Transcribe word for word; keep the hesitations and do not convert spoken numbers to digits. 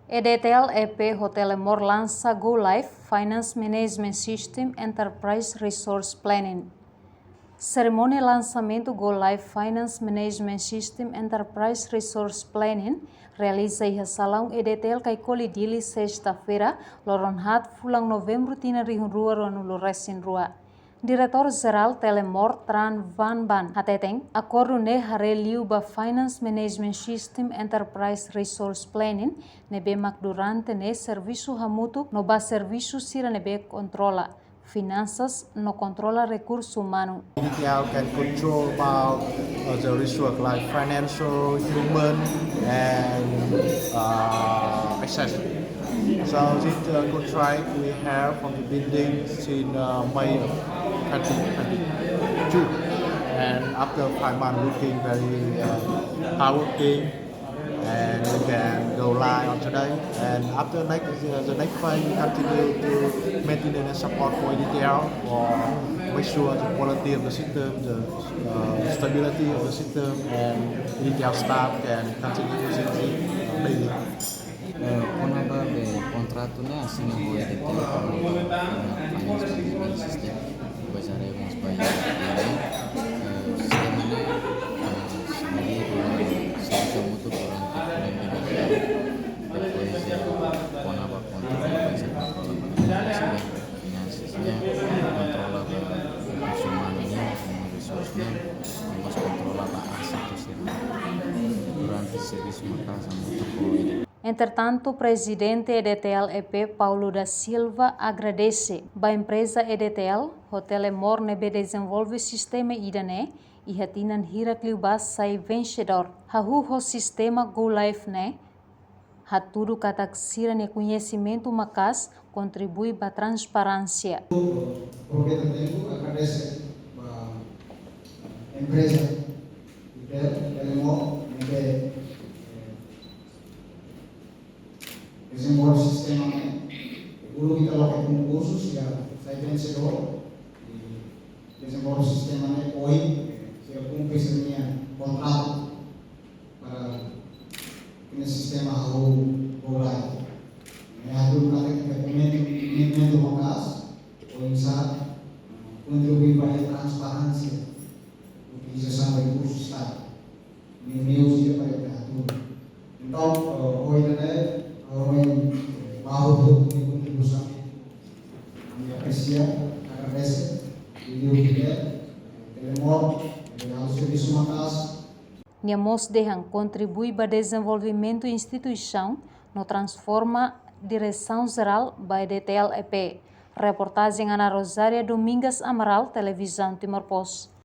E D T L E P ho Telemor lansa Go Live Finance Management System Enterprise Resource Planning. Serimónia lansamentu Go Live Finance Management System Enterprise Resource Planning realiza iha salaun E D T L Caicoli Dili, sesta-feira, loron haat fulan Novembru tinan rihun rua ruanulu resin rua. Diretór Jerál Telemor Tran Van Ban hateten, akordu ne'e haree liu ba Finance Management System Enterprise Resource Planning ne'ebé mak durante ne'e servisu hamutuk no ba servisu sira ne'ebé kontrola finansas no kontrola rekursu umanu. E D T L can control about uh, the resource like financial, human, and uh, access. So this uh, contract we have from the building since uh, May twenty twenty-two, and after five months working very uh, hardworking, and we can go live on today. And after next, uh, the next phase, we continue to maintain and support for E D T L for make sure the quality of the system, the uh, stability of the system, and E D T L staff can continue using it uh, daily. Eh, kona-ba be kontratu ne'e asina ho E D T L kona-ba, eh, finance management system. Depois haree mós ba E D T L, eh, sistema ne'e, eh, servisu hamutuk durante fulan lima. Depois, eh, kona-ba kontrola, depois kontrola ba finansas nian, kontrola ba rekursu umanu nian, human resource nian, depois kontrola ba asetu sira durante servisu maka'as hamutuk ho E D T L. Entretantu, Prezidente E D T L E P Paulo da Silva agradese ba empreza E D T L ho Telemor ne'ebé dezenvolve sistema ida-ne'e iha tinan hirak liubá sai vensedór. Hahú ho sistema Go Live ne'e, hatudu katak sira-nia koñesimentu maka'as kontribui ba transparénsia. Aproveita tempu, agradese ba empreza Tel-, Telemor, ne'ebé, eh, dezenvolve sistema ne'e. Uluk ita loke konkursu, sira sai vensedór, i dezenvolve sistema ne'e, ohin, eh, sira kumpre sira-nia kontratu para nia sistema hahú Go Live. Ne'e hatudu katak ita koñesimentu, koñesimentu maka'as, oinsá, eh, kontribui ba transparénsia utilizasaun rekursu Estadu. Ne'e, ne'e husi ita para ita hatudu. Entaun, eh, ohin ne'e, eh, ohin, eh, ba hotu-hotu nia kontribuisaun. Ami apresia, agradese, i liuliu, eh, Telemor, eh, halo servisu maka'as. Nia mós dehan kontribui ba dezenvolvimentu instituisaun no transforma diresaun jerál ba E D T L E P. Reportajen Ana Rosária Domingas Amaral, Televizaun Timor Post.